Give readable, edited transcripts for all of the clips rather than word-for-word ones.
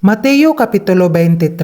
Mateo Kapitulo 23.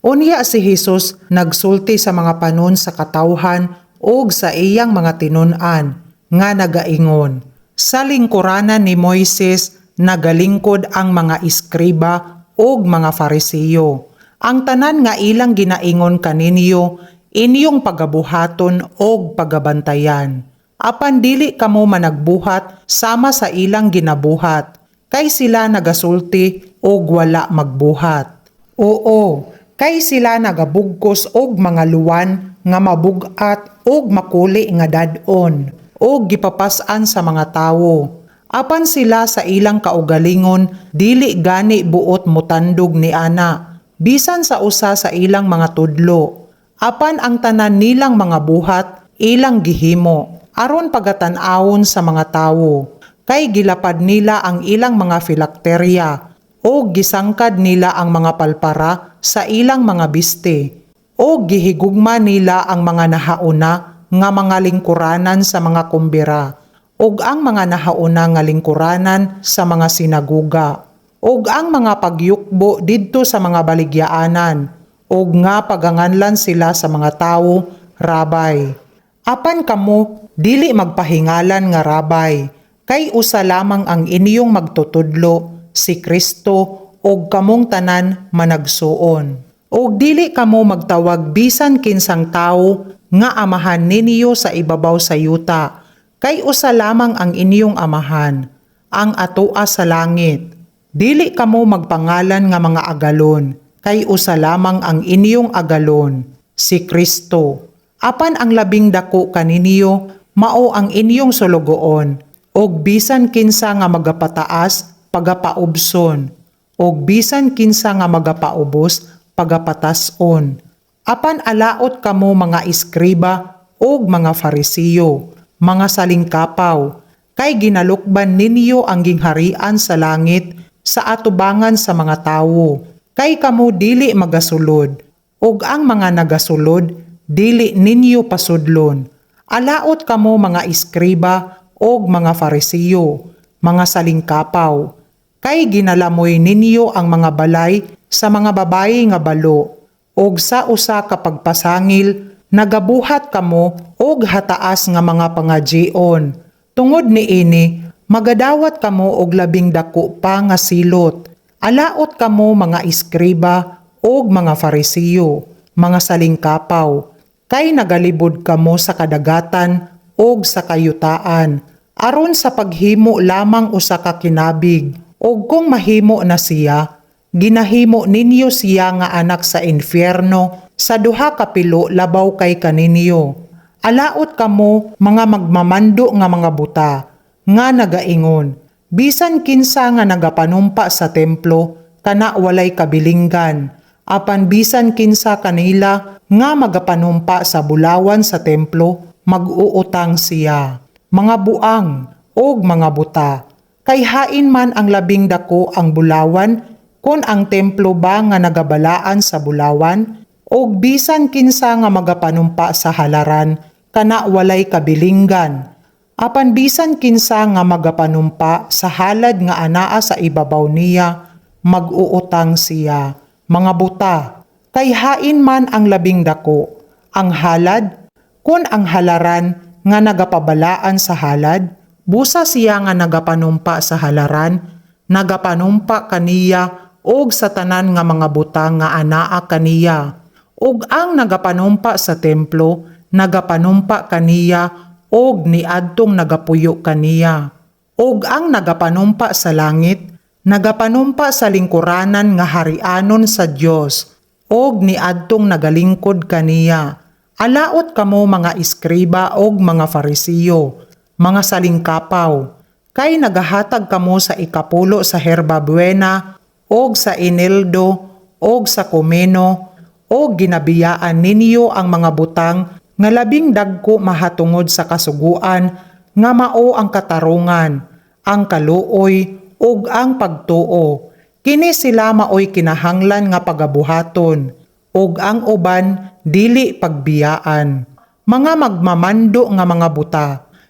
Unya si Jesus nagsulti sa mga panon sa katawhan ug sa iyang mga tinun-an nga nagaingon, "Sa lingkuranan ni Moises nagalingkod ang mga eskriba ug mga Fariseo. Ang tanan nga ilang ginaingon kaninyo, inyong pagabuhaton og pagabantayan. Apan dili kamo managbuhat sama sa ilang ginabuhat, kay sila nagasulti og wala magbuhat. Oo, kay sila nagabugkos og mga luwan nga mabug-at og makuli nga dad-on og gipapas-an sa mga tawo. Apan sila sa ilang kaugalingon dili gani buot motandog niana bisan sa usa sa ilang mga tudlo. Apan ang tanan nilang mga buhat ilang gihimo aron pagatan-awon sa mga tawo, kay gilapad nila ang ilang mga filakterya o gisangkad nila ang mga palpara sa ilang mga biste o gihigugma nila ang mga nahauna nga mga lingkuranan sa mga kumbira ug ang mga nahauna nga lingkuranan sa mga sinaguga ug ang mga pagyukbo didto sa mga baligyaanan ug nga paganganlan sila sa mga tawo, 'Rabbi.' Apan kamo dili magpahingalan nga 'Rabbi,' kay usa lamang ang inyong magtutudlo, si Kristo, ug kamong tanan managsuon. Ug dili kamo magtawag bisan kinsang tawo nga amahan ninyo sa ibabaw sa yuta, kay usa lamang ang inyong amahan, ang atoa sa langit. Dili kamo magpangalan nga mga agalon, kay usa lamang ang inyong agalon, si Kristo. Apan ang labing dako kaninyo mao ang inyong sulugoon, ug bisan kinsa nga magapataas pagapaubson, ug bisan kinsa nga magapaubos pagapatas-on. Apan alaot kamo, mga eskriba ug mga Farisiyo, mga salingkapaw, kay ginalukban ninyo ang gingharian sa langit sa atubangan sa mga tawo, kay kamo dili magasulod, ug ang mga nagasulod dili ninyo pasudlon. Alaot kamo, mga eskriba ug mga Farisiyo, mga salingkapaw, kay ginalamoy ninyo ang mga balay sa mga babayi nga balo, ug sa usa ka pagpasangil nagabuhat kamo og hataas nga mga pangajion. Tungod niini magadawat kamo og labing dako pa nga silot. Alaot kamo, mga eskriba ug mga Farisiyo, mga salingkapaw, kay nagalibod kamo sa kadagatan ug sa kayutaan aron sa paghimo lamang usa ka kinabig, ug kung mahimo na siya, ginahimo ninyo siya nga anak sa impyerno sa duha ka pilo labaw kay kaninyo. Alaot kamo, mga magmamando nga mga buta, nga nagaingon, 'Bisan kinsa nga nagapanumpa sa templo, kana walay kabilinggan. Apan bisan kinsa kanila nga magapanumpa sa bulawan sa templo, mag-uutang siya.' Mga buang og mga buta. Kay hain man ang labing dako, ang bulawan kon ang templo ba nga nagabalaan sa bulawan? Og bisan kinsa nga magapanumpa sa halaran, kana walay kabilinggan. Apan bisan kinsa nga magapanumpa sa halad nga anaa sa ibabaw niya, mag-uutang siya. Mga buta, kay hain man ang labing dako, ang halad kon ang halaran nga nagapabalaan sa halad? Busa siya nga nagapanumpa sa halaran, nagapanumpa kaniya og sa tanan nga mga butang nga anaa kaniya. Ug ang nagapanumpa sa templo, nagapanumpa kaniya og niadtong nagapuyo kaniya. Ug ang nagapanumpa sa langit, nagapanumpa sa lingkuranan nga harianon sa Dios og niadtong nagalingkod kaniya. Alaot kamo, mga eskriba og mga Farisiyo, mga salingkapaw, kay nagahatag kamo sa ikapulo sa herba buena og sa eneldo og sa komino, og ginabiyaan ninyo ang mga butang nga labing dagko mahatungod sa kasuguan nga mao ang katarungan, ang kaluoy ug ang pagtuo. Kini sila maoy kinahanglan nga pagabuhaton, ug ang uban dili pagbiyaan. Mga magmamando nga mga buta,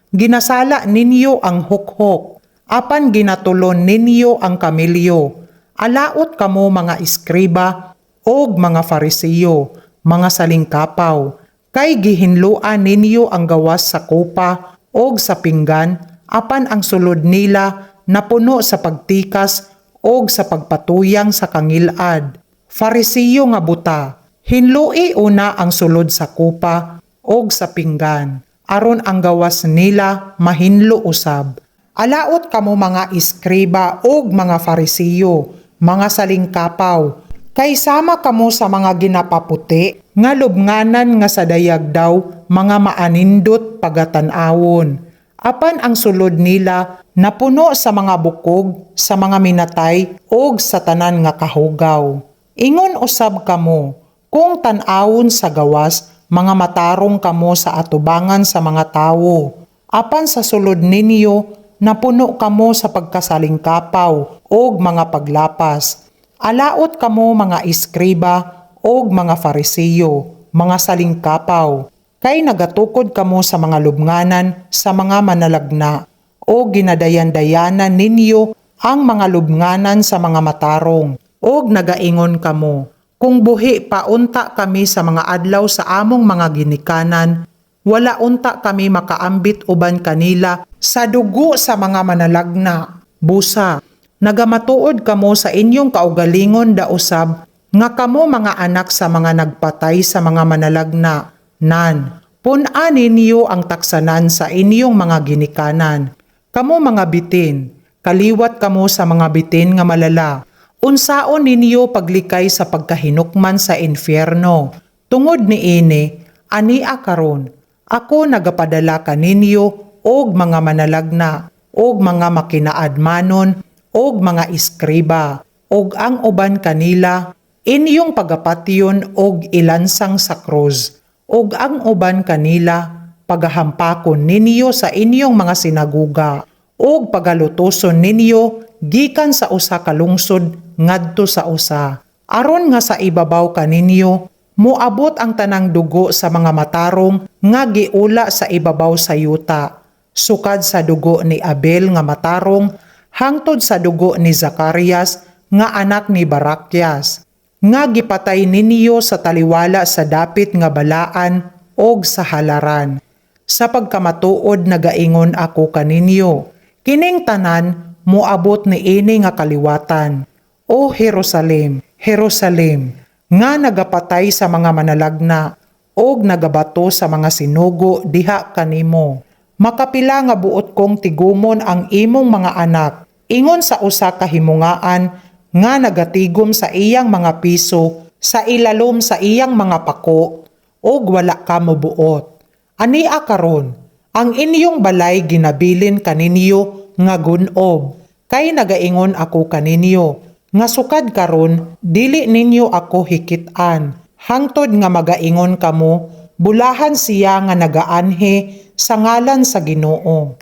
ginasala ninyo ang hukhok, apan ginatulon ninyo ang kamelyo. Alaot kamo, mga eskriba og mga Fariseo, mga salingkapaw, kay gihinloan ninyo ang gawas sa kopa og sa pinggan, apan ang sulod nila napuno sa pagtikas og sa pagpatuyang sa kangilad. Fariseo nga buta, hinloi una ang sulod sa kopa og sa pinggan, aron ang gawas nila mahinlo usab. Alaot kamo, mga eskriba og mga Fariseo, mga salingkapaw, kay sama kamo sa mga ginapaputi nga lubnganan nga sa dayag daw mga maanindot pagatan-awon. Apan ang sulod nila napuno sa mga bukog, sa mga minatay og sa tanan nga kahugaw. Ingon usab kamo, kung tan-awon sa gawas, mga matarong kamo sa atubangan sa mga tawo. Apan sa sulod ninyo, napuno kamo sa pagkasalingkapaw og mga paglapas. Alaot kamo, mga eskriba og mga Fariseo, mga salingkapaw, kay nagatukod kamo sa mga lubnganan sa mga manalagna o ginadayan-dayanan ninyo ang mga lubnganan sa mga matarong, og nagaingon kamo, "Kung buhi pa unta kami sa mga adlaw sa among mga ginikanan, wala unta kami makaambit uban kanila sa dugo sa mga manalagna." Busa, nagamatuod kamo sa inyong kaugalingon da usab nga kamo mga anak sa mga nagpatay sa mga manalagna. Nan, pun-a ninyo ang taksanan sa inyong mga ginikanan. Kamo mga bitin, kaliwat kamo sa mga bitin nga malala. Unsaon ninyo paglikay sa pagkahinukman sa infierno? Tungod niini, ania karon, ako nagapadala kaninyo og mga manalagna, og mga makinaadmanon, og mga eskriba, og ang uban kanila inyong pagapatyon og ilansang sa krus, og ang uban kanila pagahampakon ninyo sa inyong mga sinaguga, og pagalutoson ninyo gikan sa usa ka lungsod ngadto sa usa, aron nga sa ibabaw kaninyo moabot ang tanang dugo sa mga matarong nga giula sa ibabaw sa yuta, sukad sa dugo ni Abel nga matarong hangtod sa dugo ni Zacarias nga anak ni Barakias, nga gipatay ninyo sa taliwala sa dapit nga balaan og sa halaran. Sa pagkamatuod nagaingon ako kaninyo, kining tanan moabot niini nga kaliwatan. O Jerusalem, Jerusalem, nga nagapatay sa mga manalagna og nagabato sa mga sinugo diha kanimo. Makapila nga buot kong tigumon ang imong mga anak, ingon sa usa ka himungaan nga nagatigom sa iyang mga piso sa ilalom sa iyang mga pako, og wala ka mobuot. Ania karon, ang inyong balay ginabilin kaninyo nga gunob, kay nagaingon ako kaninyo nga sukad karon dili ninyo ako hikit-an hangtod nga magaingon kamo, "Bulahan siya nga nagaanhi sa ngalan sa Ginoo."